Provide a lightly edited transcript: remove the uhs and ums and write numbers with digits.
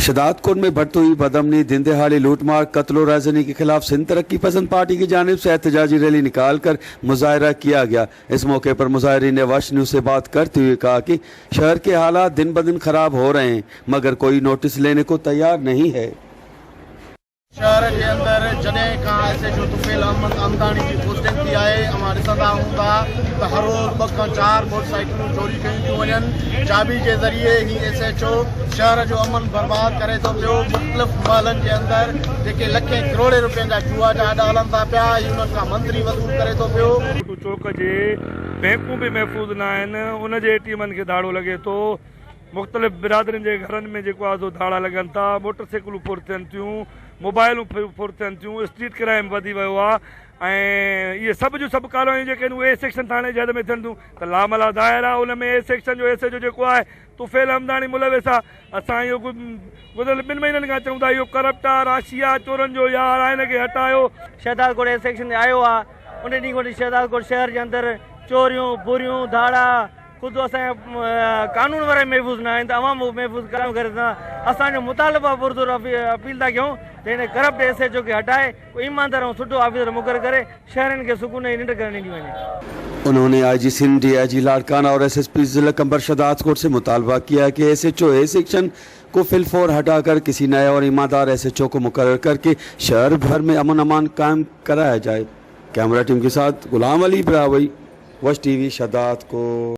शदादकोट में बढ़ती हुई बदअमनी, दिन दिहाड़ी लूटमार, कत्ल और राहज़नी के खिलाफ सिंध तरक्की पसंद पार्टी की जानिब से एहतजाजी रैली निकाल कर मुजाहरा किया गया। इस मौके पर मुजाहिरीन ने वश न्यूज़ से बात करते हुए कहा कि शहर के हालात दिन ब दिन खराब हो रहे हैं, मगर कोई नोटिस लेने को तैयार नहीं है। शहर जे अंदर जॾहिं खां S H O Tufail Ahmed Ahmadani जी पोस्टिंग थी आहे, अव्हां ॾिसंदा हूंदा त हर रोज़ 2 खां 4 मोटरसाइकिलूं चोरी कयूं थियूं वञनि। चाबी जे ज़रिए ही एस एच ओ शहर जो अमन बर्बाद करे थो पियो। मुख़्तलिफ़ महलनि जे अंदर जेके लखें करोड़े रुपयनि जा जुआ जा अॾा हलनि था पिया, ही उन्हनि खां मंत्री वसूल करे थो पियो। चौक जे बैंकूं बि महफ़ूज़ न आहिनि, उन जे ए टी एमनि खे धाड़ो लॻे थो। मुख़्तलिफ़ बिरादरियुनि जे घरनि में जेको आहे सो धाड़ा लॻनि था, मोटरसाइकिलूं फुर थियनि थियूं, मोबाइलूं फुर थियनि थियूं, स्ट्रीट क्राइम वधी वियो आहे ऐं इहे सभु जूं सभु कार्रवायूं जेके आहिनि उहे ए सेक्शन थाणे जे हद में थियनि थियूं त लामला ज़ाहिर आहे उन में ए सेक्शन जो एस एच ओ जेको आहे तुफ़ैल अहमदाणी मुलविस आहे। असां इहो गुज़िरियल ॿिनि महीननि खां चऊं था इहो करप्ट आहे, राशी आहे, चोरनि जो यार आहे, हिनखे हटायो। शहदादकोट ए सेक्शन ते आयो आहे, उन ॾींहुं खां वठी शहदादकोट शहर जे अंदरि चोरियूं, बुरियूं, धाड़ा, ख़ुदि असांजा कानून वारा महफ़ूज़ न आहिनि त अवाम महफ़ूज़ करण करे था। असांजो मुतालबो पुरज़ोर अपील था कयूं त हिन करप्ट एस एच ओ खे हटाए को ईमानदार ऐं सुठो ऑफिसर मुक़ररु करे शहरनि खे सुकून ऐं निंड करण ॾिनी वञे। उन्होंने I G Sindh, D I G Larkana और एस एस पी जिला कंबर शहदादकोट से मुतालबा किया कि S H O A section को फिलफौर हटाकर किसी नए और ईमानदार एस एच ओ को मुकर्रर करके शहर भर में अमन अमान कायम कराया जाए। कैमरा टीम के साथ गुलाम अली ब्रावई, वश टीवी शहदादकोट।